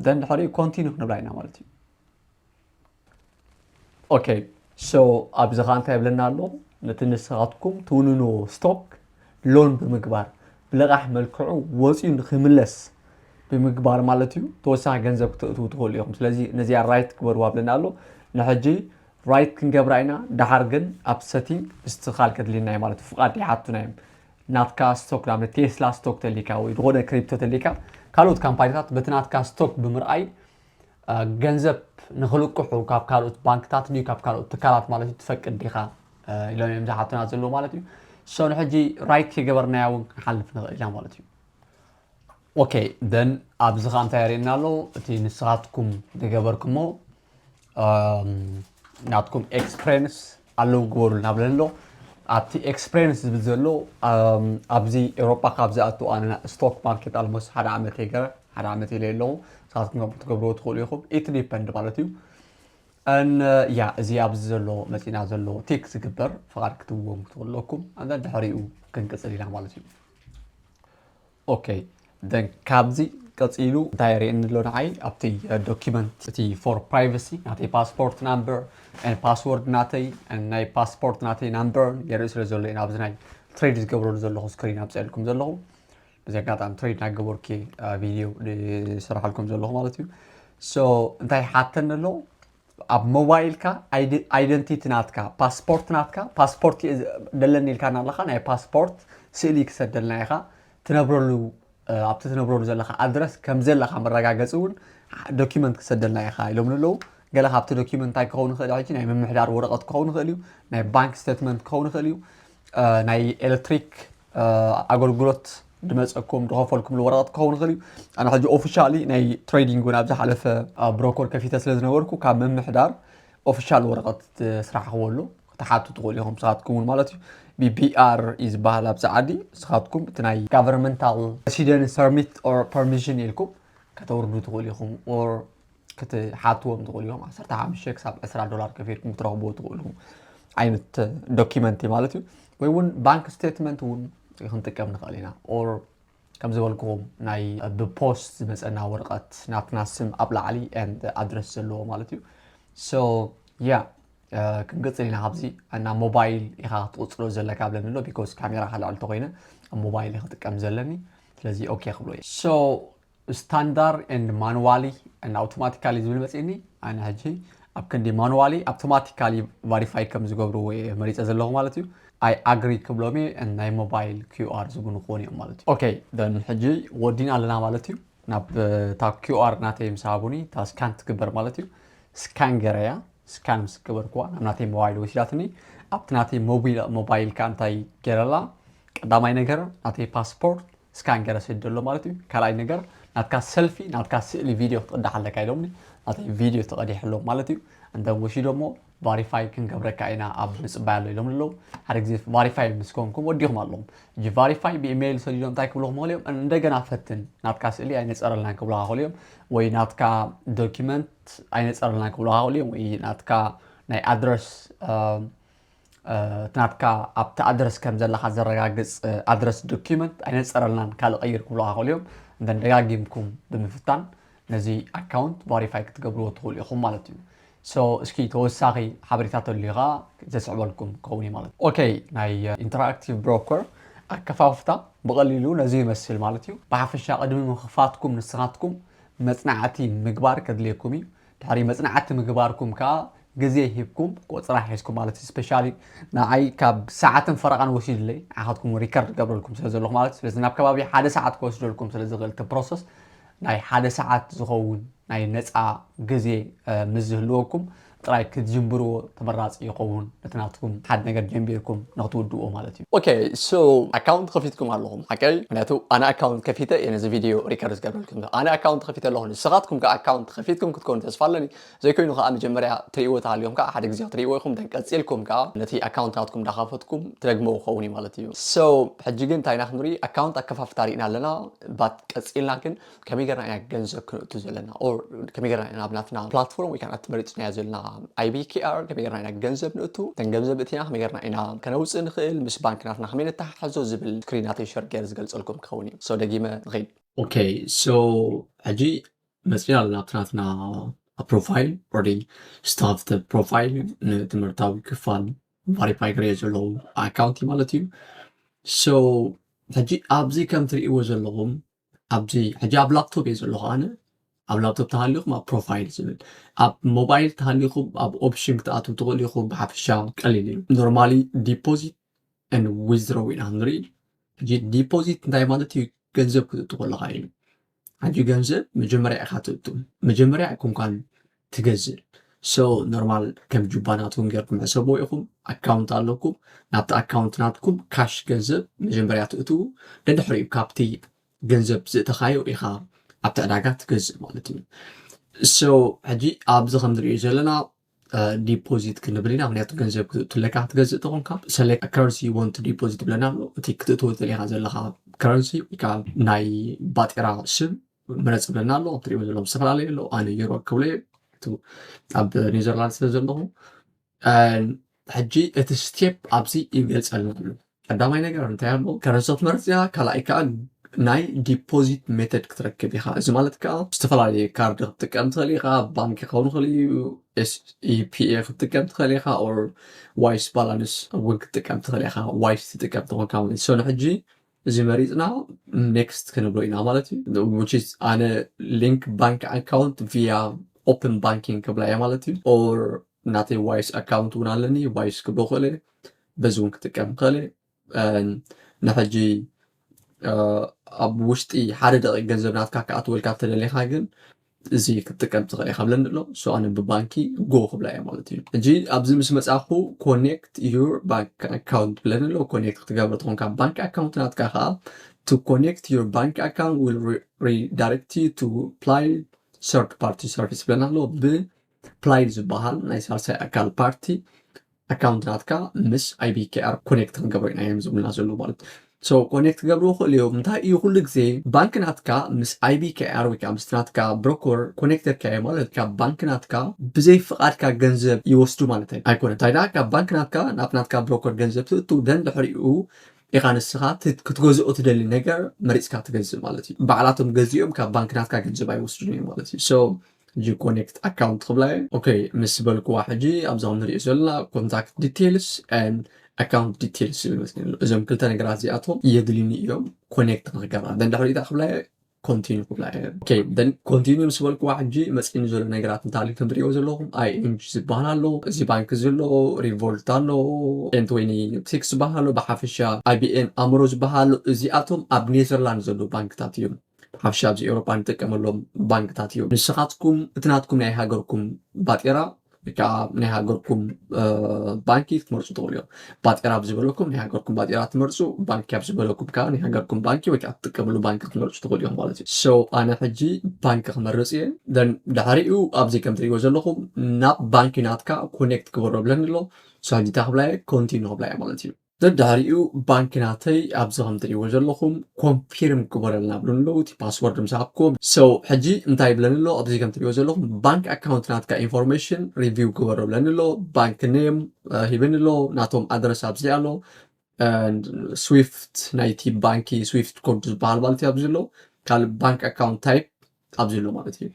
ደን ድሕሪኡ ኮንቲኒ ክንብላ ኢና ማለት እዩ። ኦኬ። So ኣብዚ ኸዓ እንታይ ይብለና ኣሎ? ነቲ ንስኻትኩም ትውንንዎ ስቶክ ሎን ብምግባር ብለቓሕ መልክዑ ወፂኡ ንክምለስ ብምግባር ማለት እዩ። ተወሳኺ ገንዘብ ክተእትዉ ትኽእሉ ኢኹም። ስለዚ ነዚኣ ራይት ግበርዋ ብለና ኣሎ። ንሕጂ ራይት ክንገብራ ኢና። ደሓር ግን ኣብ ሰቲንግ ምስትኻል ከድልየና እዩ ማለት እዩ። ፍቓድ ይሓቱና እዮም። ናትካ ስቶክ ናብ ቴስላ ስቶክ ተሊካ ወይ ዝኾነ ክሪፕቶ ተሊካ ካልኦት ካምፓኒታት በቲ ናትካ ስቶክ ብምርኣይ ገንዘብ ንክልቅሑ ካብ ካልኦት ባንክታት ድዩ ካብ ካልኦት ትካላት ማለት እዩ ትፈቅድ ዲኻ ኢሎም እዮም ዝሓቱና ዘለዉ ማለት እዩ። So ንሕጂ ራይት ከይገበርናያ እውን ክንሓልፍ ንኽእል ኢና ማለት እዩ። ኦኬ። ደን ኣብዚ ኸዓ እንታይ የርእየና ኣሎ? እቲ ንስኻትኩም ዝገበርኩሞ ናትኩም ኤክስፕሬንስ ኣለዉ ግበሩ እናብለኒ ኣሎ። ኣብቲ ኤክስፕሬንስ ዝብል ዘሎ ኣብዚ ኤውሮጳ ካብ ዝኣቱ ኣነ ስቶክ ማርኬት ኣልሞስት ሓደ ዓመት ይገረ ሓደ ዓመት ኢለ ኣለኹ። ንስኻትኩም ትገብርዎ ትኽእሉ ኢኹም። ኢት ዲፐንድ ማለት እዩ። ን ያ እዚ ኣብዚ ዘሎ መፂና ዘሎ ቲክ ዝግበር ፍቓድ ክትብዎም ክትኽእሉ ኣለኩም። ኣንዳ ድሕሪኡ ክንቅፅል ኢና ማለት እዩ። ኦኬ። ደን ካብዚ ቀፂሉ እንታይ የርእየኒ ኣሎ ንዓይ ኣብቲ ዶኪመንት እቲ ፎር ፕራይቨሲ ናተይ ፓስፖርት ናምበር ን ፓስወርድ ናተይ ን ናይ ፓስፖርት ናተይ ናምበር የርኢ ስለ ዘሎ ኢና ኣብዚ ናይ ትሬድ ዝገብረሉ ዘለኹ ስክሪን ኣብፀልኩም ዘለኹ። በዚ ኣጋጣሚ ትሬድ ናገበርኩ ቪድዮ ዝሰራሓልኩም ዘለኹ ማለት እዩ። So እንታይ ሓተኒ ኣሎ? ኣብ ሞባይልካ ኣይደንቲቲ ናትካ ፓስፖርት ናትካ ፓስፖርት ደለኒ ኢልካ እናለካ ናይ ፓስፖርት ስእሊ ክሰደልና ኢኻ ትነብረሉ ኣብቲ ትነብረሉ ዘለካ ኣድረስ ከም ዘለካ መረጋገፂ እውን ዶኪመንት ክሰደልና ኢኻ ኢሎም ኣለዉ። ገለ ካብቲ ዶኪመንት እንታይ ክኸውን ይኽእል ሕጂ ናይ ምምሕዳር ወረቐት ክኸውን ይኽእል እዩ፣ ናይ ባንክ ስቴትመንት ክኸውን ይኽእል እዩ፣ ናይ ኤሌክትሪክ ኣገልግሎት ድመፀኩም ድኸፈልኩም ወረቐት ክኸውን ይኽእል እዩ። ኣነ ሕጂ ኦፊሻሊ ናይ ትሬዲንግ እውን ኣብ ዝሓለፈ ብሮኮር ከፊተ ስለ ዝነበርኩ ካብ ምምሕዳር ኦፊሻል ወረቐት ስራሕ ክበሉ ክትሓቱ ትኽእሉ ኢኹም ንስኻትኩም እውን ማለት እዩ። ቢቢኣር እዩ ዝበሃል ኣብዚ ዓዲ። ንስኻትኩም እቲ ናይ ጋቨርንመንታል ሬሲደንስ ፐርሚት ኦር ፐርሚሽን ኢልኩም ከተውርዱ ትኽእሉ ኢኹም ኦር ክትሓትዎም ትኽእሉ ኢኹም። ዓሰርተ ሓሙሽተ ክሳብ ዕስራ ዶላር ከፊልኩም ክትረኽብዎ ትኽእሉ ዓይነት ዶኪመንት እዩ ማለት እዩ። ወይ እውን ባንክ ስቴትመንት እውን ክንጥቀም ንኽእል ኢና ኦር ከም ዝበልኩኹም ናይ ብፖስት ዝመፀና ወረቐት ናትና ስም ኣብ ላዕሊ ኣድረስ ዘለዎ ማለት እዩ። So yeah ክንቅፅል ኢና ካብዚ እና ሞባይል ኢኻ ክትቕፅሎ ዘለካ ብለኒ ኣሎ because ካሜራ ካልዕል ተኮይነ ኣብ ሞባይል ክጥቀም ዘለኒ። ስለዚ ኦኬ ክብሎ እየ። So ስታንዳር ን ማኑዋሊ ን ኣውቶማቲካሊ ዝብል መፅእኒ ኣነ ሕጂ ኣብ ክንዲ ማኑዋሊ ኣውቶማቲካሊ ቫሪፋይ ከም ዝገብርዎ እየ መሪፀ ዘለኹ ማለት እዩ። ኣይ ኣግሪ ክብሎም እየ ናይ ሞባይል ኪውኣር ዝጉንክውን እዮም ማለት እዩ። ኦኬ ደን ሕጂ ወዲና ኣለና ማለት እዩ። ናብ እታ ኪውኣር ናተይ ምስ ሃቡኒ እታ ስካን ትግበር ማለት እዩ። ስካን ገረያ ስካን ምስ ገበርኩዋ ናብ ናተይ ሞባይል ወሲዳትኒ። ኣብቲ ናተይ ሞቢል ሞባይል ከዓ እንታይ ገረላ? ቀዳማይ ነገር ናተይ ፓስፖርት ስካን ገረ ስደሎ ማለት እዩ። ካልኣይ ነገር ናትካ ሰልፊ ናትካ ስእሊ ቪድዮ ክትቕዳሕ ኣለካ ኢሎምኒ። ናተይ ቪድዮ ተቐዲሐሎም ማለት እዩ። እንተን ወሲዶሞ ቫሪፋይ ክንገብረካ ኢና ኣብ ምፅባይ ኣሎ ኢሎም ኣለዉ። ሓደ ግዜ ቫሪፋይ ምስ ኮንኩም ወዲኹም ኣለኹም። ሕጂ ቫሪፋይ ብኢሜይል ሰዲዶም እንታይ ክብልኹም ይኽእሉ እዮም? እንደገና ፈትን ናትካ ስእሊ ኣይነፀረልናን ክብሉኻ ይኽእሉ እዮም። ወይ ናትካ ዶኪመንት ኣይነፀረልናን ክብሉኻ ይኽእሉ እዮም። ወይ ናትካ ናይ ኣድረስ እቲ ናትካ ኣብቲ ኣድረስ ከም ዘለካ ዘረጋግፅ ኣድረስ ዶኪመንት ኣይነፀረልናን ካልእ ቀይር ክብሉካ ይኽእሉ እዮም። እንተን ደጋጊምኩም ብምፍታን ነዚ ኣካውንት ቫሪፋይ ክትገብርዎ ትኽእሉ ኢኹም ማለት እዩ። So እስኪ ተወሳኺ ሓበሬታ ተልዩ ከዓ ዘስዕበልኩም ክኸውን እዩ ማለት እዩ። ኦኬ፣ ናይ ኢንተራክቲቭ ብሮከር ኣከፋፍታ ብቐሊሉ ነዚ ይመስል ማለት እዩ። ብሓፈሻ ቅድሚ ምኽፋትኩም ንስኻትኩም መፅናዕቲ ምግባር ከድልየኩም እዩ። ድሕሪ መፅናዕቲ ምግባርኩም ከዓ ግዜ ሂብኩም ቆፅራ ሒዝኩም ማለት እዩ። ስፔሻሊ ንዓይ ካብ ሰዓትን ፈረቓን ወሲድለይ ንዓኻትኩም ሪከርድ ገብረልኩም ስለ ዘለኹ ማለት እዩ። ስለዚ ናብ ከባቢ ሓደ ሰዓት ክወስደልኩም ስለ ዝኽእል እቲ ፕሮሰስ ናይ ሓደ ሰዓት ዝኸውን ናይ ነፃ ግዜ ምስ ዝህልወኩም ጥራይ ክትጅምርዎ ተመራፂ ይኸውን። ነቲ ናትኩም ሓደ ነገር ጀንቢርኩም ንክትውድዎ ማለት እዩ። ኦኬ፣ so ኣካውንት ከፊትኩም ኣለኹም ሓቀይ? ምክንያቱ ኣነ ኣካውንት ከፊተ እየ ነዚ ቪድዮ ሪከርድ ዝገብረልኩም። ኣነ ኣካውንት ከፊተ ኣለኹ፣ ንስኻትኩም ከዓ ኣካውንት ከፊትኩም ክትኮኑ ተስፋ ኣለኒ። ዘይኮይኑ ከዓ መጀመርያ ትርእይዎ ተሃልዮም ከዓ ሓደ ግዜ ክትርእይዎ ኢኹም። ደን ቀፂልኩም ከዓ ነቲ ኣካውንት ናትኩም እንዳኸፈትኩም ትደግመው ክኸውን እዩ ማለት እዩ። So ሕጂ ግን እንታይ ኢና ክንርኢ? ኣካውንት ኣከፋፍታ ርኢና ኣለና። ባት ቀፂልና ግን ከመይ ገርና ኢና ገንዘብ ክንእቱ ዘለና? Or ከመይ ገርና ኢና ናብ ናትና ፕላትፎርም ወይ ከዓ ናብቲ መሪፅናዮ ዘለና I B K R ከመይ ገርና ኢና ገንዘብ ንእቱ? እተን ገንዘብ እቲና ከመይ ገርና ኢና ከነውፅእ ንኽእል? ምስ ባንክ ናትና ከመይ ነተሓሕዞ ዝብል ስክሪን ናተይ ሸር ገይር ዝገልፀልኩም ክኸውን እዩ። So ደጊመ ንኸይድ። ኦኬ፣ so ሕጂ መፂና ኣለና ኣብቲ ናትና ፕሮፋይል። ኦልሬዲ ዝተኸፍተ ፕሮፋይል ንትምህርታዊ ክፋል ቫሪፋይ ገረዮ ዘለዉ ኣካውንት እዩ ማለት እዩ። So ሕጂ ኣብዚ ከም ትርእይዎ ዘለኹም ኣብዚ ሕጂ ኣብ ላፕቶፕ እየ ዘለኹ ኣነ። ኣብ ላፕቶፕ ተሃሊኹም ኣብ ፕሮፋይል ዝብል፣ ኣብ ሞባይል ተሃሊኹም ኣብ ኦፕሽን ክትኣትዉ ትኽእሉ ኢኹም። ብሓፈሻ ቀሊል እዩ። ኖርማሊ ዲፖዚት and ዊዝድሮው ኢና ንርኢ። ሕጂ ዲፖዚት እንታይ ማለት እዩ? ገንዘብ ክትእቱ ከለኻ እዩ። ሕጂ ገንዘብ መጀመርያ ኢኻ ትእቱ። መጀመርያ ኣይኮንካን ትገዝእ። So ኖርማል ከም ጁባ ናትኩም ጌርኩም ሕሰብዎ ኢኹም። ኣካውንት ኣለኩም። ናብቲ ኣካውንት ናትኩም ካሽ ገንዘብ መጀመርያ ትእትዉ። ደድሕሪኡ ካብቲ ገንዘብ ዝእተኻዮ ኢኻ ኣብቲ ዕዳጋ ትገዝእ ማለት እዩ። So ሕጂ ኣብዚ ከም ንሪኦ ዘለና ዲፖዚት ክንብል ኢና። ምክንያቱ ገንዘብ ክትእቱ ኣለካ ክትገዝእ ተኾንካ። Select currency you want to deposit ይብለና ኣሎ። እቲ ክትእትዎ ዝደለኻ ዘለኻ ከረንሲ ወይ ከዓ ናይ ባጤራ ስም ምረፅ ይብለና ኣሎ። ትሪእዎ ዘለኹም ዝተፈላለዩ ኣሎ። ኣነ ዩሮ ክብሎ እየ። እቲ ኣብ ኔዘርላንድ ስለ ዘለኹ ሕጂ እቲ ስቴፕ ኣብዚ ይገልፀልና ኣሎ። ቀዳማይ ነገር እንታይ ኣሎ? ከረንሲ ክትመርፅ ኢኻ። ካልኣይ ከዓ ናይ ዲፖዚት ሜተድ ክትረክብ ኢኻ። እዚ ማለት ከዓ ዝተፈላለየ ካርድ ክትጥቀም ትኽእል ኢኻ። ባንክ ክኸውን ይኽእል እዩ፣ ኤስኢፒኤ ክትጥቀም ትኽእል ኢኻ፣ ኦር ዋይስ ባላንስ እውን ክትጥቀም ትኽእል ኢኻ። ዋይስ ትጥቀም ተኾንካ ማለት እዩ። So ንሕጂ እዚ መሪፅና ኔክስት ክንብሎ ኢና ማለት እዩ። Which is ኣነ ሊንክ ባንክ ኣካውንት ቪያ ኦፕን ባንኪንግ ክብላ እየ ማለት እዩ። ኦር ናተይ ዋይስ ኣካውንት እውን ኣለኒ፣ ዋይስ ክብሎ ክእለ፣ በዚ እውን ክጥቀም ክእለ። ንሕጂ ኣብ ውሽጢ ሓደ ደቂቅ ገንዘብ ናትካ ክኣትወልካ ተደሊኻ ግን እዚ ክትጥቀም ትኽእል ኢኻ ብለኒ ኣሎ። So ኣነ ብባንኪ ጎ ክብላ እየ ማለት እዩ። ሕጂ ኣብዚ ምስ መጻኹ ኮኔክት ዩር ባንክ ኣካውንት ብለኒ ኣሎ። ኮኔክት ክትገብሮ ተኾንካ ባንክ ኣካውንት ናትካ ከዓ to connect your bank account will re- redirect you to Plaid third party service ብለና ኣሎ። ብፕላይድ ዝበሃል ናይ ሳልሳይ ኣካል ፓርቲ ኣካውንት ናትካ ምስ I B K R ኮኔክት ክንገብሮ ኢና እዮም ዝብሉና ዘለዉ ማለት እዩ። So ኮኔክት ክገብርዎ ይኽእሉ እዮም። እንታይ እዩ ኩሉ ግዜ ባንክ ናትካ ምስ I B K R ወይ ከዓ ምስ ናትካ ብሮከር ኮኔክት ጌርካዮ ማለት ካብ ባንክ ናትካ ብዘይ ፍቓድካ ገንዘብ ይወስዱ ማለት ኣይኮነን። እንታይ ደኣ ካብ ባንክ ናትካ ናብ ናትካ ብሮከር ገንዘብ ትእቱ ደን ድሕሪኡ ኢኻ ንስኻ ክትገዝኦ ትደሊ ነገር መሪፅካ ትገዝእ ማለት እዩ። ባዕላቶም ገዚኦም ካብ ባንክ ናትካ ገንዘብ ኣይወስዱን እዮም ማለት እዩ። So ሕጂ ኮኔክት ኣካውንት ክብላ እየ። ኦኬ ምስ በልክዋ ሕጂ ኣብዛ ንሪኦ ዘለና ኮንታክት ዲቴይልስ and ኣካውንት ዲቴይልስ ዝብል መፅእ ኣሎ። እዞም ክልተ ነገራት እዚኣቶም የድልዩኒ እዮም ኮኔክት ንክገብራ። ደን ድሕሪኡ ክብላ እየ ኮንቲኒ ክብላ እየ። ኦኬ ደን ኮንቲኒ ምስ በልክዋ ሕጂ መፅእኒ ዘሎ ነገራት እንታሊ ከም ትሪእዎ ዘለኹም I N G ዝበሃል ኣሎ፣ እዚ ባንክ እዚ ኣሎ፣ ሪቮልት ኣሎ፣ ኤን ትዌንቲ ሲክስ ዝበሃል ኣሎ፣ ብሓፈሻ I B N ኣምሮ ዝበሃል ኣሎ። እዚኣቶም ኣብ ኔዘርላንድ ዘለዉ ባንክታት እዮም። ሓፍሻ ኣብዚ ኤውሮጳ ንጥቀመሎም ባንክታት እዮም። ንስኻትኩም እቲ ናትኩም ናይ ሃገርኩም ባጤራ ወይ ከዓ ናይ ሃገርኩም ባንኪ ክትመርፁ ትኽእሉ እዮም። ባጤራ ኣብ ዝበለኩም ናይ ሃገርኩም ባጤራ ትመርፁ፣ ባንኪ ኣብ ዝበለኩም ከዓ ናይ ሃገርኩም ባንኪ ወይ ከዓ ትጥቀምሉ ባንኪ ክትመርፁ ትኽእሉ እዮም ማለት እዩ። So ኣነ ሕጂ ባንኪ ክመርፅ እየ። Then ድሕሪኡ ኣብዚ ከም ትሪእዎ ዘለኹም ናብ ባንኪ ናትካ ኮኔክት ክበሮ ብለኒ ኣሎ። So ሕጂ እንታይ ክብላ እየ? ኮንቲኑ ክብላ እየ ማለት እዩ። ደድሕሪኡ ባንኪ ናተይ ኣብዚ ከም ትሪእዎ ዘለኹም ኮንፊርም ግበረልና ብሉን ኣለዉ እቲ ፓስወርድ ምስ ሃብኩም። So ሕጂ እንታይ ይብለኒ ኣሎ? ኣብዚ ከም ትሪእዎ ዘለኹም ባንክ ኣካውንት ናትካ ኢንፎርሜሽን ሪቪው ግበሮ ብለኒ ኣሎ። ባንክ ኔም ሂብኒ ኣሎ፣ ናቶም ኣድረስ ኣብዚ ኣሎ፣ ስዊፍት ናይቲ ባንኪ ስዊፍት ኮድ ዝበሃል ማለት እዩ ኣብዚ ኣሎ። ካልእ ባንክ ኣካውንት ታይፕ ኣብዚ ኣሎ ማለት እዩ።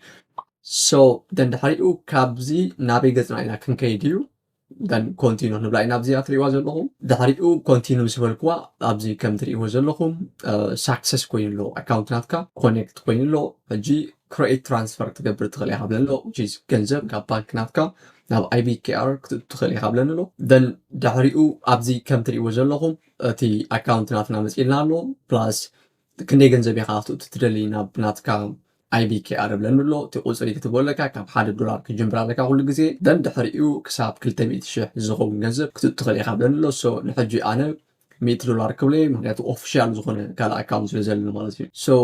So ደንድሕሪኡ ካብዚ ናበይ ገፅና ኢና ክንከይድ እዩ? Then ኮንቲኑ ንብላ ኢና ኣብዚኣ ትሪእዋ ዘለኹም። ድሕሪኡ ኮንቲኑ ምስ በልክዋ ኣብዚ ከም ትሪእዎ ዘለኹም ሳክሰስ ኮይኑ ኣሎ። ኣካውንት ናትካ ኮኔክት ኮይኑ ኣሎ። ሕጂ ክሬት ትራንስፈር ክትገብር ትኽእል ኢኻ ብለኒ ኣሎ። Which is ገንዘብ ካብ ባንክ ናትካ ናብ I B K R ክትእቱ ትኽእል ኢኻ ብለኒ ኣሎ። Then ድሕሪኡ ኣብዚ ከም ትሪእዎ ዘለኹም እቲ ኣካውንት ናትና መፂልና ኣሎ። ፕላስ ክንደይ ገንዘብ ኢኻ ክትእቱ ትደሊ ናብ ናትካ I B K R ብለኒ ኣሎ። እቲ ቁፅሪ ክትህቦ ኣለካ፣ ካብ ሓደ ዶላር ክትጅምር ኣለካ ኩሉ ግዜ። Then ድሕሪኡ ክሳብ ክልተ ሚእቲ ሽሕ ዝኸውን ገንዘብ ክትእቱ ትኽእል ኢኻ ብለኒ ኣሎ። So ንሕጂ ኣነ ሚእቲ ዶላር ክብለ እየ፣ ምክንያቱ ኦፊሻል ዝኾነ ካልእ ኣካውንት ስለ ዘለኒ ማለት እዩ። So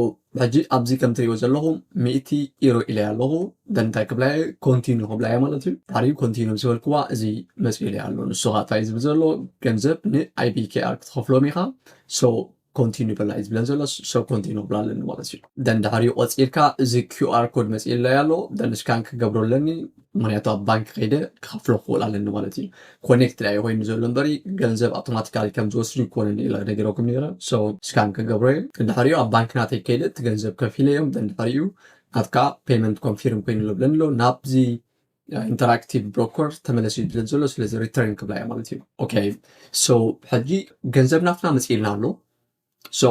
ሕጂ ኣብዚ ከም ትሪእዎ ዘለኹም ሚእቲ ኢሮ ኢለ ኣለኹ። Then እንታይ ክብላ እየ? ኮንቲኑ ክብላ እየ ማለት እዩ። ድሕሪኡ ኮንቲኑ ምስ በልክዋ እዚ መፂኡ ኢለ ኣሎ። ንሱ ኸዓ እንታይ እዩ ዝብል ዘሎ? ገንዘብ ን I B K R ክትኸፍሎም ኢኻ። So ኮንቲኑ በላ እዩ ዝብለን ዘሎ። So ኮንቲኑ ክብላ ኣለኒ ማለት እዩ። Then ድሕሪኡ ቆፂርካ እዚ Q R ኮድ መፂኡ ኣሎ። Then ስካን ክገብሮ ኣለኒ፣ ምክንያቱ ኣብ ባንክ ከይደ ክኸፍሎ ክኽእል ኣለኒ ማለት እዩ። ኮኔክት ዳኣ ኮይኑ ዘሎ እምበሪ ገንዘብ ኣውቶማቲካሊ ከም ዝወስድ ይኮነን ኢለ ነጊረኩም ነይረ። So ስካን ክገብሮ እየ። ድሕሪኡ ኣብ ባንክ ናተይ ከይደ እቲ ገንዘብ ከፊለ እዮም። Then ድሕሪኡ ናትካ ፔመንት ኮንፊርም ኮይኑ ኣሎ ብለኒ ኣሎ። ናብዚ ኢንተራክቲቭ ብሮከር ተመለሱ እዩ ዝብል ዘሎ። ስለዚ ሪተርን ክብላ እያ ማለት እዩ። ኦኬ፣ so ሕጂ ገንዘብ ናትና መፂእልና ኣሎ። So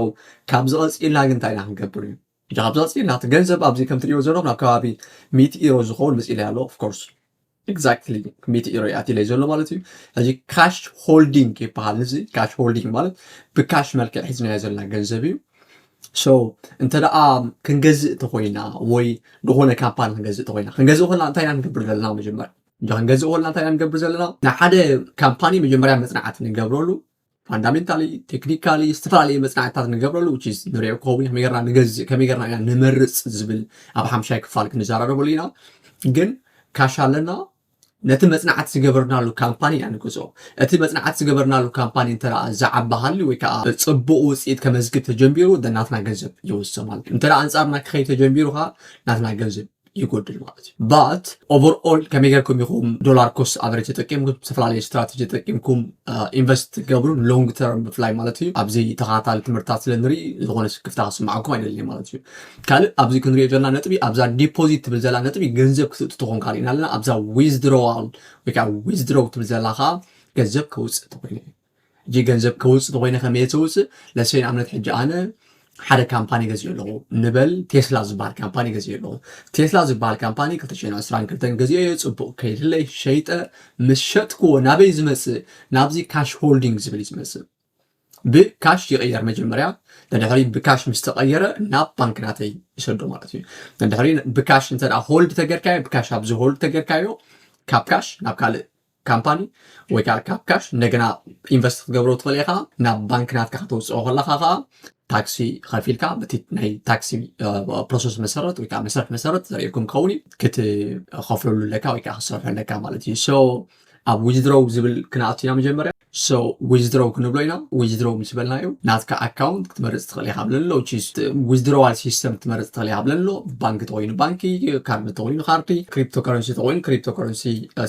ካብዚ ቀፂልና ግን እንታይ ኢና ክንገብር እዩ? ሕጂ ካብዚ ቀፂልና እቲ ገንዘብ ኣብዚ ከም ትሪእዎ ዘለኹም ናብ ከባቢ ሚእቲ ኢሮ ዝኸውን መፂእና ኣሎ። Of course exactly ሚእቲ ኢሮ እዩ ኣትይለይ ዘሎ ማለት እዩ። ሕጂ ካሽ ሆልዲንግ ይበሃል። እዚ ካሽ ሆልዲንግ ማለት ብካሽ መልክዕ ሒዝናዮ ዘለና ገንዘብ እዩ። So እንተ ደኣ ክንገዝእ ተኾይና ወይ ዝኾነ ካምፓኒ ክንገዝእ ተኾይና፣ ክንገዝእ ከለና እንታይ ኢና ንገብር ዘለና? መጀመርያ እንጂ ክንገዝእ ከለና እንታይ ኢና ንገብር ዘለና? ንሓደ ካምፓኒ መጀመርያ መጽናዕቲ ንገብረሉ፣ ፋንዳሜንታሊ፣ ቴክኒካሊ፣ ዝተፈላለዩ መጽናዕትታት ንገብረሉ፣ which is ንሪኦ ክኸውን እዩ፣ ከመይ ጌርና ንገዝእ፣ ከመይ ጌርና ኢና ንመርጽ ዝብል ኣብ ሓምሻይ ክፋል ክንዘራረበሉ ኢና። ግን ካሽ ኣለና፣ ነቲ መጽናዕቲ ዝገበርናሉ ካምፓኒ ኢና ንገዝኦ። እቲ መጽናዕቲ ዝገበርናሉ ካምፓኒ እንተ ደኣ ዝዓቢ ሃልዩ ወይ ከዓ ጽቡቕ ውጽኢት ከመዝግብ ተጀሚሩ፣ then ናትና ገንዘብ ይውስኽ ማለት እዩ። እንተ ደኣ ኣንጻርና ክኸይድ ተጀሚሩ ኸዓ ናትና ገንዘብ ይጎድል ማለት እዩ። But overall ከመይ ጌርኩም ኢኹም ዶላር ኮስት ኣቨሬጅ ተጠቂምኩም፣ ዝተፈላለዩ ስትራተጂ ተጠቂምኩም ኢንቨስት ትገብሩ ሎንግ ተርም ብፍላይ ማለት እዩ። ኣብዚ ተኸታታሊ ትምህርትታት ስለ ንርኢ ዝኾነ ስክፍታ ክስምዓኩም ኣይደልን ማለት እዩ። ካልእ ኣብዚ ክንሪኦ ዘለና ነጥቢ፣ ኣብዛ ዲፖዚት ትብል ዘላ ነጥቢ ገንዘብ ክትእቱ ትኾን ካልእና ኣለና። ኣብዛ ዊዝድሮዋል ወይ ከዓ ዊዝድሮው ትብል ዘላ ከዓ ገንዘብ ከውፅእ ተኮይነ እዩ። ሕጂ ገንዘብ ከውፅእ ተኮይነ ከመይ ተውፅእ? ለሰይ ንኣብነት ሕጂ ኣነ ሓደ ካምፓኒ ገዚኦ ኣለኹ ንበል፣ ቴስላ ዝበሃል ካምፓኒ ገዚኦ ኣለኹ። ቴስላ ዝበሃል ካምፓኒ ክልተ ሽሕን ዕስራን ክልተን ገዚኦ እየ፣ ፅቡቕ ከይድለይ ሸይጠ። ምስ ሸጥክዎ ናበይ ዝመፅእ? ናብዚ ካሽ ሆልዲንግ ዝብል እዩ ዝመፅእ። ብካሽ ይቕየር መጀመርያ፣ ንድሕሪ ብካሽ ምስ ተቐየረ ናብ ባንክ ናተይ ይሰዶ ማለት እዩ። ንድሕሪ ብካሽ እንተ ደኣ ሆልድ ተገርካዮ፣ ብካሽ ኣብዚ ሆልድ ተገርካዮ፣ ካብ ካሽ ናብ ካልእ ካምፓኒ ወይ ከዓ ካብ ካሽ እንደገና ኢንቨስት ክትገብሮ ትኽእል ኢኻ። ናብ ባንክ ናትካ ከተውፅኦ ከለኻ ከዓ ታክሲ ከፊልካ፣ በቲ ናይ ታክሲ ፕሮሰስ መሰረት ወይ ከዓ መሰረት መሰረት ዘርእየኩም ክኸውን እዩ፣ ክትኸፍለሉ ኣለካ ወይ ከዓ ክትሰርሑ ኣለካ ማለት እዩ። So ኣብ ዊዝድሮው ዝብል ክንኣቱ ኢና መጀመርያ። So ዊዝድሮው ክንብሎ ኢና። ዊዝድሮው ምስ በልናዮ ናትካ ኣካውንት ክትመርፅ ትኽእል ኢኻ ብለሎ። Which is ዊዝድሮዋል ሲስተም ክትመርፅ ትኽእል ኢኻ ብለሎ። ባንክ ተኮይኑ ባንኪ፣ ካርድ ተኮይኑ ካርዲ፣ ክሪፕቶ ከረንሲ ተኮይኑ ክሪፕቶ ከረንሲ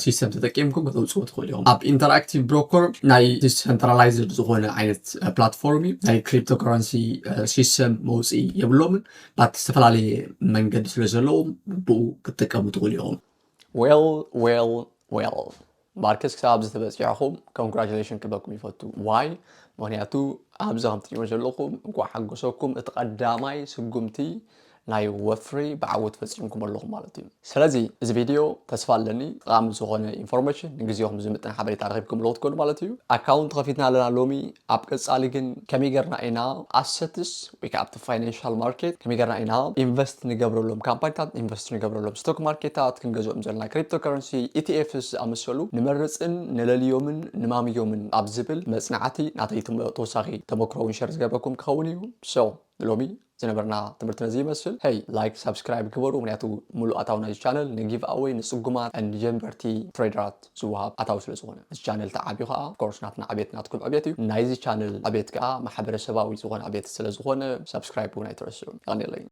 ሲስተም ተጠቂምኩም ከተውፅኡ ትኽእሉ ኢኹም። ኣብ ኢንተራክቲቭ ብሮከር ናይ ዲሰንትራላይዝድ ዝኾነ ዓይነት ፕላትፎርም እዩ። ናይ ክሪፕቶ ከረንሲ ሲስተም መውፅኢ የብሎምን። ባት ዝተፈላለየ መንገዲ ስለ ዘለዎም ብኡ ክትጥቀሙ ትኽእሉ ኢኹም። Well, well, well። ማርከስ ክሳብ ኣብዚ ተበፂሕኹም ኮንግራቹሌሽን ክብለኩም ይፈቱ። ዋይ? ምክንያቱ ኣብዚ ከም ትሪእዎ ዘለኹም እንኳዕ ሓጎሰኩም። እቲ ቀዳማይ ስጉምቲ ናይ ወፍሪ ብዓወት ፈፂምኩም ኣለኹም ማለት እዩ። ስለዚ እዚ ቪድዮ ተስፋ ኣለኒ ጠቃሚ ዝኾነ ኢንፎርሜሽን ንግዜኹም ዝምጥን ሓበሬታ ረኺብኩም ኣለኹ ትኮኑ ማለት እዩ። ኣካውንት ከፊትና ኣለና ሎሚ። ኣብ ቀፃሊ ግን ከመይ ገርና ኢና ኣሰትስ ወይ ከዓ ኣብቲ ፋይናንሻል ማርኬት ከመይ ገርና ኢና ኢንቨስት ንገብረሎም ካምፓኒታት፣ ኢንቨስት ንገብረሎም ስቶክ ማርኬታት፣ ክንገዝኦም ዘለና ክሪፕቶ ከረንሲ ኢቲኤፍስ ዝኣመሰሉ ንመርፅን ንለልዮምን ንማምዮምን ኣብ ዝብል መፅናዕቲ ናተይ ተወሳኺ ተመክሮ እውን ሸር ዝገብረኩም ክኸውን እዩ። ሶ ንሎሚ ዝነበርና ትምህርቲ ነዚ ይመስል። ሄይ ላይክ ሳብስክራይብ ግበሩ፣ ምክንያቱ ሙሉእ ኣታዊ ናይዚ ቻነል ንጊቭ ኣወይ ንፅጉማት ንጀንበርቲ ትሬደራት ዝወሃብ ኣታዊ ስለ ዝኾነ፣ እዚ ቻነል ተዓብዩ ከዓ ኮርስ ናትና ዕቤት ናትኩም ዕቤት እዩ። ናይዚ ቻነል ዕቤት ከዓ ማሕበረሰባዊ ዝኾነ ዕቤት ስለ ዝኾነ ሳብስክራይብ እውን ኣይትረስዑ። የቐንየለይ።